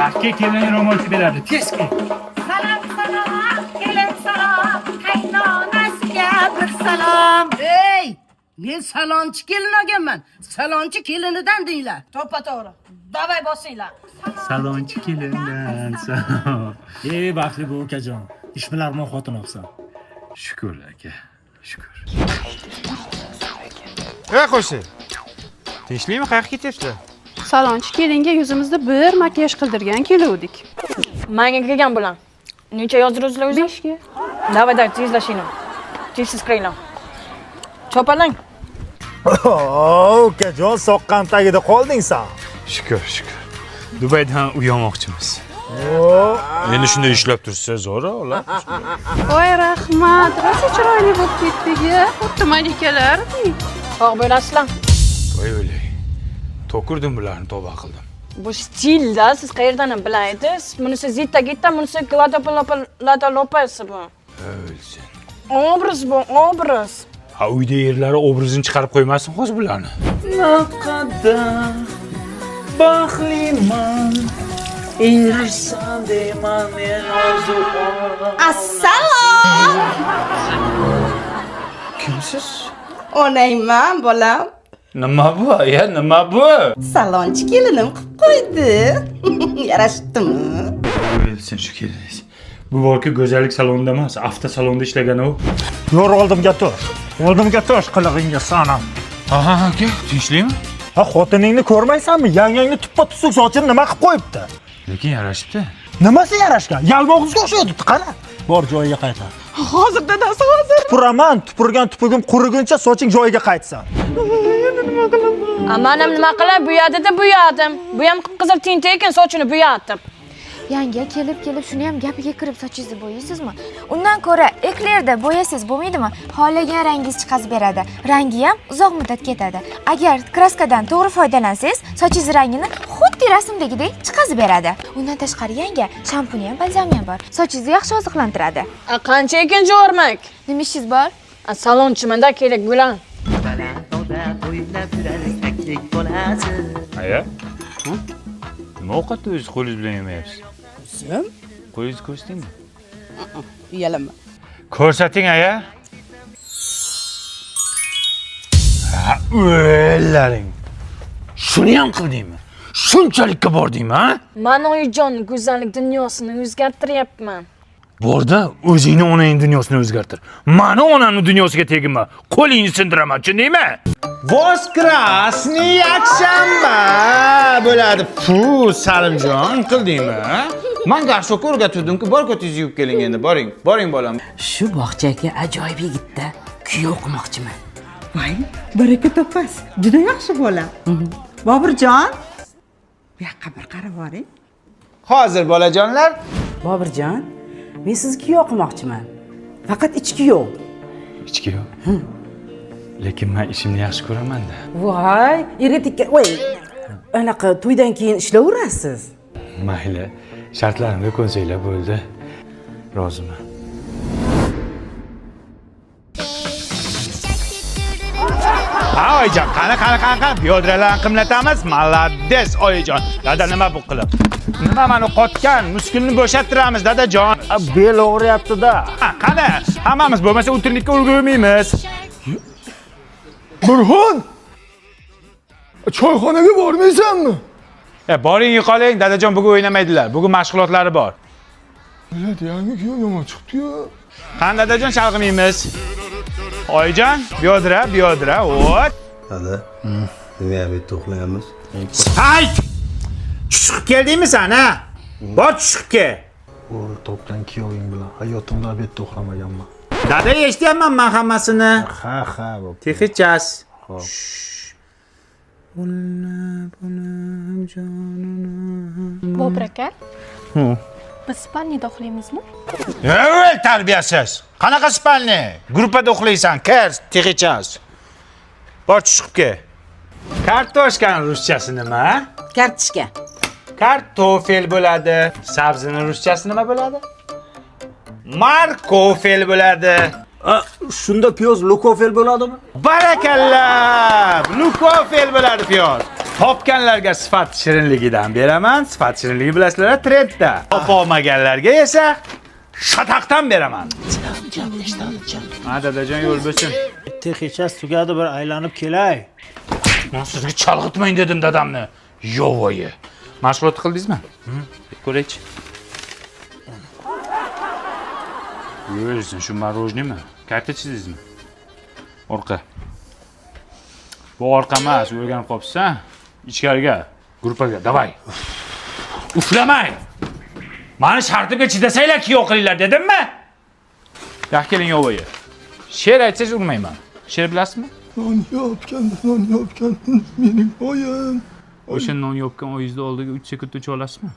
Aka kelin ro'molcha beradi. Tez kel. Salom, salom, kelin salom, qaynonasiga bir salom. Ey, men salonchi kelin olganman. Salonchi kelinidan denglar. To'ppa to'g'ri. Davay bosinglar. Salonchi kelindan salom. Ey baxtli bu ukajon. Ishbilarmon xotin olsan. Shukur aka, shukur. Ey qo'shi. Tinchlikmi? Qayoqqa ketyapsizlar? Salonchi kelinga yuzimizda bir makiyaj qildirgan keluvdik. Menga kelgan bilan. Necha yozdiruvsizlar o'zi? 5ga. Davay, davay, tezlashinglar. Tez tez kiringlar. Chopalang. Ukajon, soqqan tagida qolding san. Shukur, shukur. Dubaydan uy olmoqchimiz. Endi shunday ishlab tursa zo'r ular. Voy rahmat, rosa chiroyli bo'lib ketdik-a. Xuddi malikalardek. Sog' bo'lasizlar. Voy o'lay. To'kurdim bularni, tavba qildim. Bu stilda siz qayerdan ham bilaydingiz? Bunisi Zita Gita, bunisi Glada Lopez bu. O'lsin. Obraz bu, obraz. Ha, uyda erlari obrazini chiqarib qo'ymasin hozir bularni. Naqadar baxtliman erishsam deyman men orzu. Assalom. Kimsiz? Onangman, bolam. Nima bu? Ya nima bu? Salonchi kelinim qilib qo'ydi. Yarashdimi? O'lsin shu keliningiz. Bu borki go'zallik salonida emas, avtosalonda ishlagan u. Yo'r, oldimga tur. Oldimga tur qilig'ingga sanam. Ha, ha, aka, tinchlikmi? Ha, xotiningni ko'rmaysanmi? Yangangni tuppa tuzuk sochini nima qilib qo'yibdi? Lekin yarashibdi. Nimasi yarashgan? Yalmog'izga o'xshaydi, qara. Bor, joyiga qaytar. Hozir dadasi, hozir. Tupuraman, tupurgan tupugim quriguncha soching joyiga qaytsin. A man ham nima qilay, bo'yadi-da bo'yadim. Bu ham qip-qizil tinta ekan, sochini bo'yatib. Yanga, kelib kelib shuni ham gapiga kirib sochingizni bo'yaysizmi? Undan ko'ra eklerda bo'yasangiz bo'lmaydimi? Xohlagan rangingiz chiqazib beradi. Rangi ham uzoq muddat ketadi. Agar kraskadan to'g'ri foydalansangiz, sochingiz rangini xuddi rasmdagidek chiqazib beradi. Undan tashqari yanga, shampuni ham, balzami ham bor. Sochingizni yaxshi oziqlantiradi. A qancha ekan jo'rmak? Nima ishingiz bor? A salonchimanda kerak bilan. Aya? Nima ovqatni o'zingiz qo'lingiz bilan yemayapsiz? O'zim? Qo'lingizni ko'rsatingmi? Uyalaman. Ko'rsating aya. Ha, o'llaring. Shuni ham qildingmi? Shunchalikka bordingmi, ha? Man oyijon go'zallik dunyosini o'zgartiryapman. Borda o'zingni onang dunyosini o'zgartir. Mani onamni dunyosiga teginma. Qo'lingni sindiraman, tushundingmi? Voskrasniy yakshanba bo'ladi. Fu, Salimjon, qildingmi? Man garshokka o'rgatuvdim-ku, bor ko'tingizni yuvib keling endi, boring. Boring bolam. Shu bog'chaga ajoyib yigitda kuyov qilmoqchiman. Voy, baraka topasiz. Juda yaxshi bola. Boburjon, bu yoqqa bir qarab boring. Hozir bolajonlar. Boburjon, men sizni kuyov qilmoqchiman. Faqat ichki kuyov. Ichki yo'q. Lekin men ishimni yaxshi ko'raman-da. Voy, erga tekka, voy, anaqa to'ydan keyin ishlayverasiz. Mayli, shartlarimga ko'nsanglar bo'ldi. Roziman. Ha, oyijon, qani qani qani qani biodralarni qimlatamiz. Malades, oyijon. Dada nima bu qilib? Nima mana qotgan muskulni bo'shattiramiz, dadajon. Bel og'riyapti-da. Ha, qani, hammamiz bo'lmasa o'tirlikka ulgurmaymiz. Burxon! Choyxonaga bormaysanmi? Boring yo'qoling, dadajon bugun o'ynamaydilar. Bugun mashg'ulotlari bor. Millat, yangi kuyov yomon chiqdi-yu. Qani dadajon, chalg'imaymiz. Oyijon, biodra, biodra, o't. Dada, nima obedda uxlaymiz? Hayt! Tushib keldingmi sen, ha? Bor tushib kel. O'g'il topgan kuyoving bilan hayotimda obedda uxlamaganman. Dada, eshityapman men hammasini. Ha, ha, bo'pti. Texichas. Xo'p. Bobur aka, biz spalnida uxlaymizmi? Avval tarbiyasiz. Qanaqa spalni? Gruppada uxlaysan, kir, texichas. Bor tushib kel. Kartoshkani ruschasi nima? Kartoshka. Kartofel bo'ladi. Sabzini ruschasi nima bo'ladi? Markofel bo'ladi. Shunda piyoz lukofel bo'ladimi? Barakalla! Lukofel bo'ladi piyoz. Topganlarga sifat shirinligidan beraman. Sifat shirinligi bilasizlar, trendda. Topolmaganlarga esa shataqdan beraman. Ha, dadajon yo'l bo'lsin. Texnikasi tugadi, bir aylanib kelay. Men sizga chalg'itmang dedim dadamni. Yo'voyi. Mashg'ulot qildingizmi? Ko'raychi. Yo'lsin, shu marojnimi? Karta chizdingizmi? Orqa. Bu orqa emas, o'rganib qolibsan. Ichkariga, gruppaga, davay. Uflamang. Mani shartimga chidasanglar kiyov qilinglar dedimmi? Yo'q, keling yo'voyi. She'r aytsangiz urmayman. She'r bilasizmi? Non yopgan, non yopgan mening oyim. O'sha non yopgan oyingizni oldiga 3 sekundda ucha olasizmi?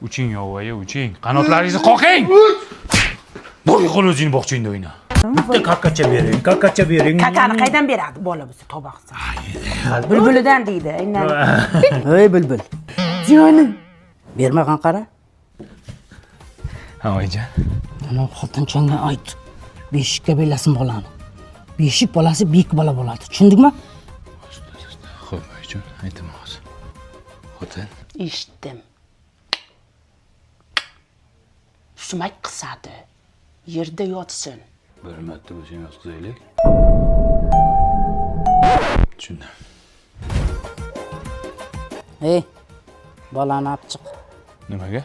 Uching yo'voyi, uching. Qanotlaringizni qoqing. Bo'y qo'l o'zingni bog'changda o'yna. Bitta kakacha bering, kakacha bering. Kakani qaydan beradi bola bo'lsa tavba qilsa. Bulbulidan deydi, aynan. Ey bulbul. Jonim. Bermagan qara. Ha, oyijon. Ana xotinchangga ayt. Beshikka belasin bolani. Beshik bolasi bek bola bo'ladi. Tushundingmi? Xo'p, oyijon, aytaman hozir. Xotin. Eshitdim. Sumak qisadi. Yerda yotsin. Bir marta bo'lsa ham yotqizaylik. Tushundim. Ey, bolani olib chiq. Nimaga?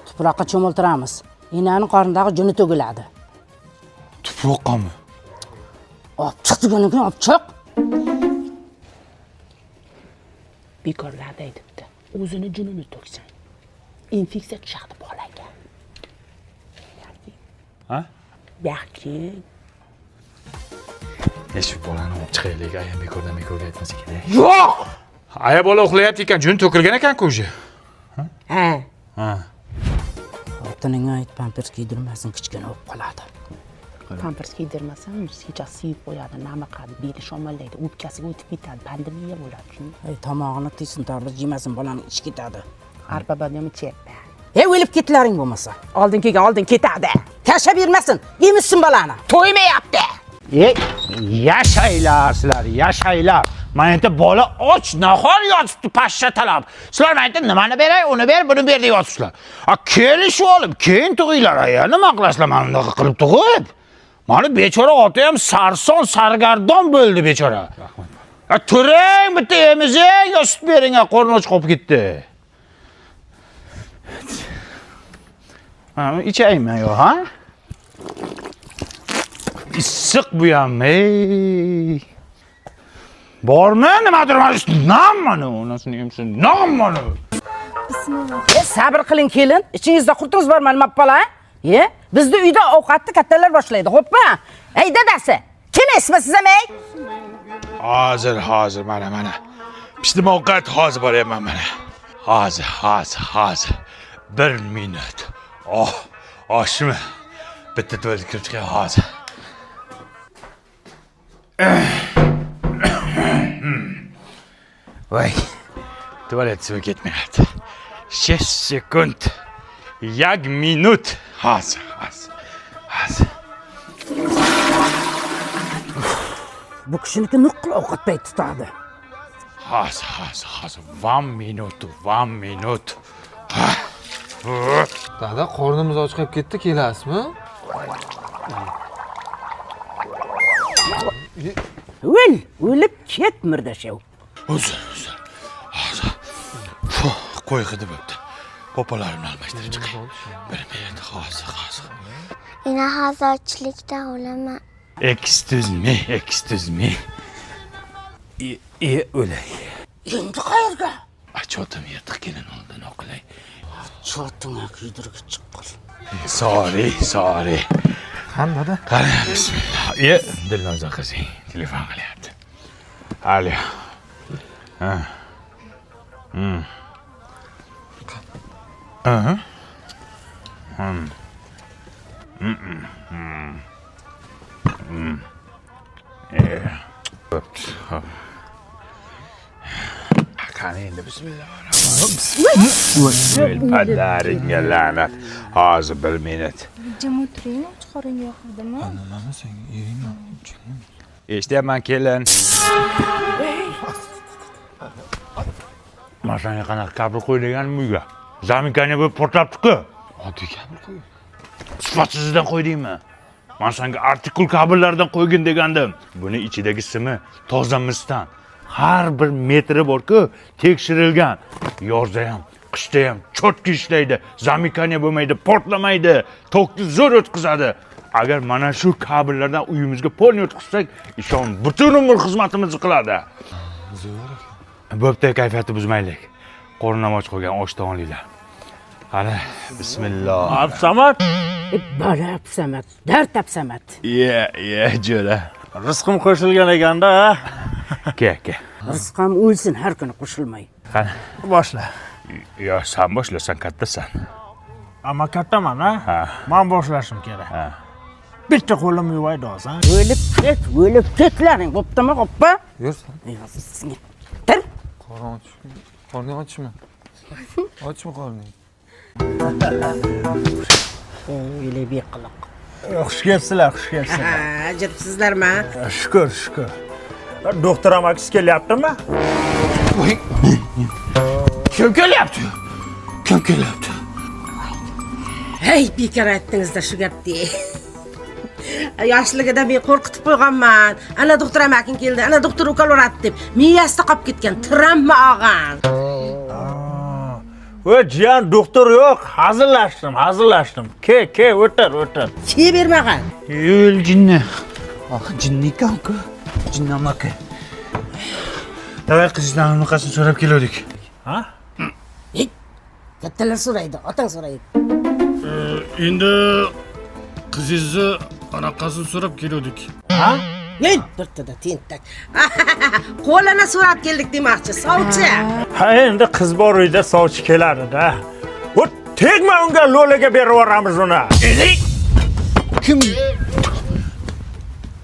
Tuproqqa cho'miltiramiz. Enaning qornidagi juni to'kiladi. Tuproqqami? Olib chiq degandan keyin olib chiq. Bekorlarda aytibdi. O'zini junini to'ksin. Infeksiya tushadi bolaga. Ha? Yaxshi. Shu bolani olib chiqaylik, ayam bekordan bekorga aytmasa kerak. Yo'q! Aya bola uxlayapti ekan, jun to'kilgan ekan-ku o'sha. Ha. Ha. Xotiningga ayt, pampers kiydirmasin, kichkina bo'lib qoladi. Pampers kiydirmasam, kechasi siyib qo'yadi, namiqadi, beli shamoldaydi, o'pkasiga o'tib ketadi, pandemiya bo'ladi, tushundingmi? Ey, tomog'ini tiysin, tarbiz yemasin, bolani ichi ketadi. Arpa bodom ichyapman. Ey, o'lib ketlaring bo'lmasa. Oldin kelgan, oldin ketadi. Tashlab bermasin, emizsin bolani. To'ymayapti. Yashanglar sizlar, yashanglar. Mana endi bola och, nahor yotibdi pashsha talab. Sizlar mana endi nimani beray, uni ber, buni ber deb yotibsizlar. A kelishib olib, keyin tug'inglar aya, nima qilasizlar mana bunaqa qilib tug'ib? Mana bechora ota ham sarson, sargardon bo'ldi bechora. Rahmat. A turing, bitta emizing, yo sut bering, qorni och qolib ketdi. Ha, ichaymi yo, ha? Issiq bu ham, ey. Bormi nimadir mana nam mana onasini emsin, nam mana. Bismillah. Sabr qiling kelin, ichingizda qurtingiz bormi nima bola? Ye, bizni uyda ovqatni kattalar boshlaydi, xo'pmi? Ey dadasi, kelmaysizmi siz ham ey? Hozir, hozir mana mana. Pishdim ovqat, hozir boryapman mana. Hozir, hozir, hozir. 1 minut. Oh, oshmi? Bitta tuvaletga kirib chiqay hozir. Voy, tuvalet suvi ketmayapti. 6 sekund. 1 minut. Hozir, hozir. Hozir. Bu kishiniki nuqul ovqat payt tutadi. Hozir, hozir, hozir. 1 minut, 1 minut. Dada, qornimiz och qolib ketdi, kelasizmi? O'l, o'lib ket murdashev. Uzr, uzr. Hozir. Qo'y hidi bo'pti. Popalarimni almashtirib chiqay. 1 minut, hozir, hozir. Ina hozir ochlikdan o'laman. Excuse me, excuse me. O'lay. Endi qayerga? Achotim yirtiq kelin oldin oqlay. Chotingga kuydirgich chiqqur. Sorry, sorry. Qani dada? Qani, bismillah. Dilnoza qizing telefon qilyapti. Alo. Ha. Aha. Hop. Qani endi bismillah. Padaringga la'nat. Hozir 1 minut. Jim o'tiring, och qoringa yoqildimi? Nimani sen eringmi? Eshityapman kelin. Man senga qanaqa kabel qo'y deganim uyga. Zamikani bo'lib portlabdi-ku. Oddiy kabel qo'y. Sifatsizdan qo'ydingmi? Man senga artikul kabellardan qo'ygin degandim. Buni ichidagi simi toza misdan. Har bir metri bor-ku, tekshirilgan. Yozda ham, qishda ham cho'tki ishlaydi, zamikaniya bo'lmaydi, portlamaydi, tokni zo'r o'tkazadi. Agar mana shu kabellardan uyimizga polni o'tkazsak, ishon butun umr xizmatimizni qiladi. Zo'r. Bo'pti, kayfiyatni buzmaylik. Qornim och qolgan, oshdan olinglar. Qani, bismillah. Absamad. Bola Absamad, dard Absamad. Ye, ye, jo'ra. Rizqim qo'shilgan ekanda, ha? Ke, ke. Rizqim o'lsin har kuni qo'shilmay. Qani, boshla. Yo, sen boshla, sen kattasan. Amma kattaman, ha? Ha. Men boshlashim kerak. Ha. Bitta qo'lim yuvaydi hozir. O'lib ket, o'lib ketlaring, bo'ptimi, xo'pmi? Yursan. Tir. Qorning och. Qorning ochmi? Ochmi qorning? O'yla beqiliq. Xush kelibsizlar, xush kelibsizlar. Ha, jiribsizlarmi? Shukr, shukr. Doktor amakisi kelyaptimi? Kim kelyapti? Kim kelyapti? Hey, bekor aytdingizda shu gapni. Yoshligida men qo'rqitib qo'yganman. Ana doktor amaking keldi, ana doktor ukol uradi deb. Miyasida qolib ketgan, travma olgan. Voy jiyan, doktor yo'q, hazillashdim, hazillashdim. Ke, ke, o'tir, o'tir. Ke bermagan. Yo'l jinni. Ah, jinni ekan-ku. Jinni amaki. Davay qizdan unaqasini so'rab keldik. Ha? Kattalar so'raydi, otang so'raydi. Endi qizingizni anaqasini so'rab keldik. Ha? Men birtada tentak. Qo'lini so'rab keldik demoqchi, sovchi. Ha, endi qiz bor uyda sovchi keladi-da. Bu tegma unga, Lo'laga berib yuboramiz uni. Kim?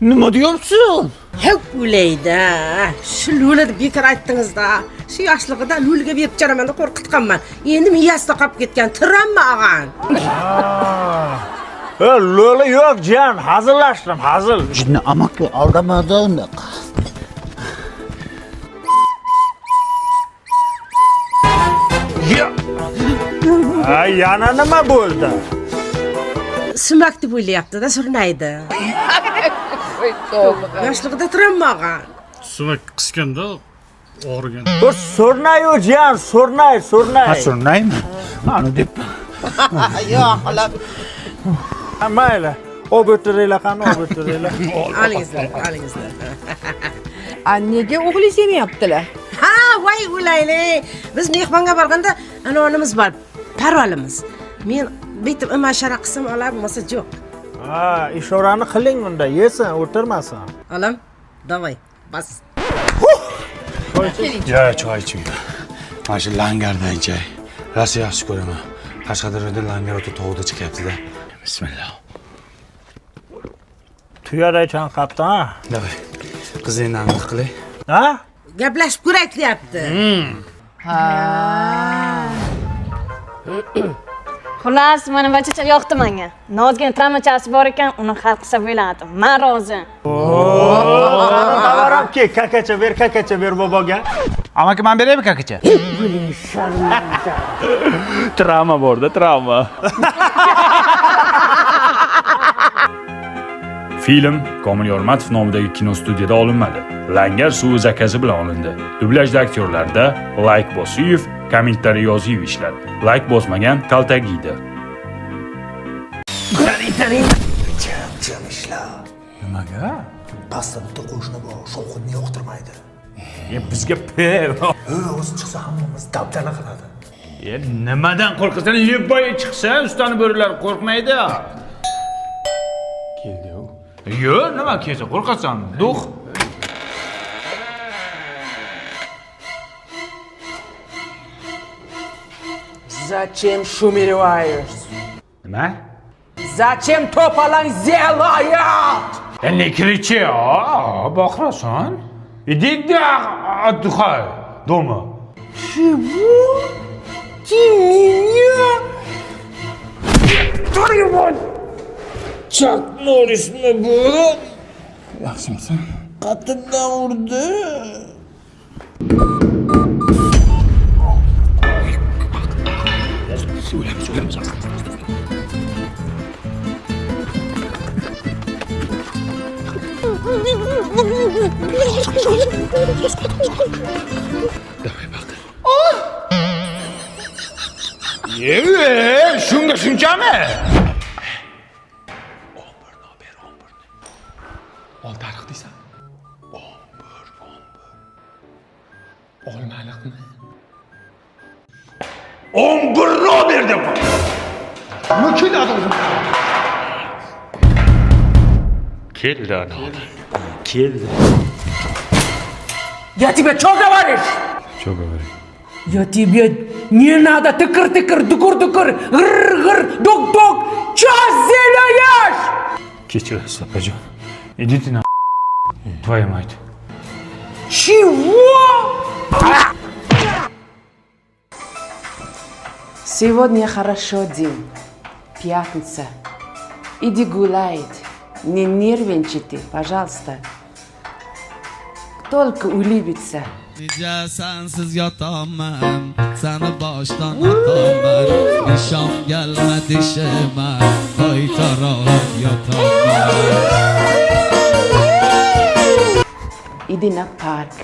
Nima deyapsan? Hep o'laydi. Shu Lo'la deb bekor aytdingiz-da. Shu yoshligida Lo'laga berib chiqaraman deb qo'rqitganman. Endi miyasida qolib ketgan, travma olgan. Lo'la yo'q, jiyan, hazillashdim, hazil. Jinni amaki aldamadi unaqa. Ha, yana nima bo'ldi? Sumak deb o'ylayapti-da, surnaydi. Yoshligida travma olgan. Sumak qisganda og'rigan. Bu surnay-u jiyan, surnay, surnay. Ha, surnaymi? Ani deb. Yo'q, xolos. Mayli, olib o'tiringlar, qani olib o'tiringlar. Olingizlar, olingizlar. A nega o'g'lingiz yemayaptilar? Ha, voy o'laylik. Biz mehmonga borganda anonimiz bor, parolimiz. Men bitib imashara qilsam olar, bo'lmasa yo'q. Ha, ishorani qiling unda, yesin, o'tirmasin. Olam, davay, bas. Yo, choy iching. Mana shu langardan ichay. Rosa yaxshi ko'raman. Qashqadaryoda langar o'ti tog'da chiqyapti-da. Bismillah. Tuyaday chanqabdi, ha? Davay. Qizingni aniq qilay. Ha? Gaplashib ko'raylik deyapti. Ha. Xullas, mana bachacha yoqdi menga. Nozgina travmachasi bor ekan, uni hal qilsa bo'ladi. Men rozi. Tovaram ke, kakacha ber, kakacha ber boboga. Amaki, men beraymi kakacha? Travma borda, travma. Film Komil Yormatov nomidagi kino studiyada olinmadi. Langar suvi zakazi bilan olindi. Dublyajda aktyorlarda Layk Bosiyev, kommentariy yoziyev ishladi. Layk bosmagan kaltak yeydi. Jim ishla. Nimaga? Pastda bitta qo'shni bor, shovqinni yoqtirmaydi. Bizga p. O'zi chiqsa hammamiz dabdala qiladi. Nimadan qo'rqasan? Lebboy chiqsa, ustani bo'rilar qo'rqmaydi. Keldi-ku. Yo'q, nima kelsa qo'rqasan? Duh. Зачем шумереваешь? Nima? Зачем to'palang делает? Не кричи, а, baqirasan. Иди отдыхай дома. Чего? Ты меня? Твою мать! Chak Norrismi bu? Yaxshimisan? Qatimdan urdi. O'lamiz, o'lamiz. Давай, baqir. Ye, shunga shunchami? 11 ber, 11. Ol tarix deysan. 11, 11. Olmaliqmi? 11 ni ber deb. Nima keladi o'zi? Keldi ana. Keldi. Я тебе что говоришь? Что говоришь? Я тебе не надо тыкыр-тыкыр, дугур-дугур, гыр-гыр, дук-дук. Чё сделаешь? Kechirasiz, opajon. Идите на твою мать. Чего? Сегодня хорошо день. Пятница. Иди гуляет. Не нервничайте, пожалуйста. Только улыбиться. Neca sensiz yotaman, seni boshdan otaman. Nishon gelme dişime, qaytaroq yotaman. Иди на парк.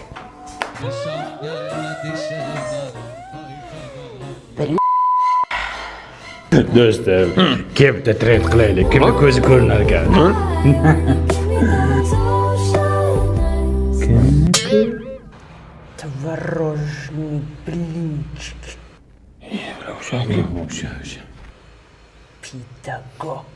Nishon gelme dişime. Do'stim, kelibdi trend qilaylik. Kimni ko'zi ko'rinar ekan? Творожные блинчики. O'sha, o'sha, o'sha. Педагог.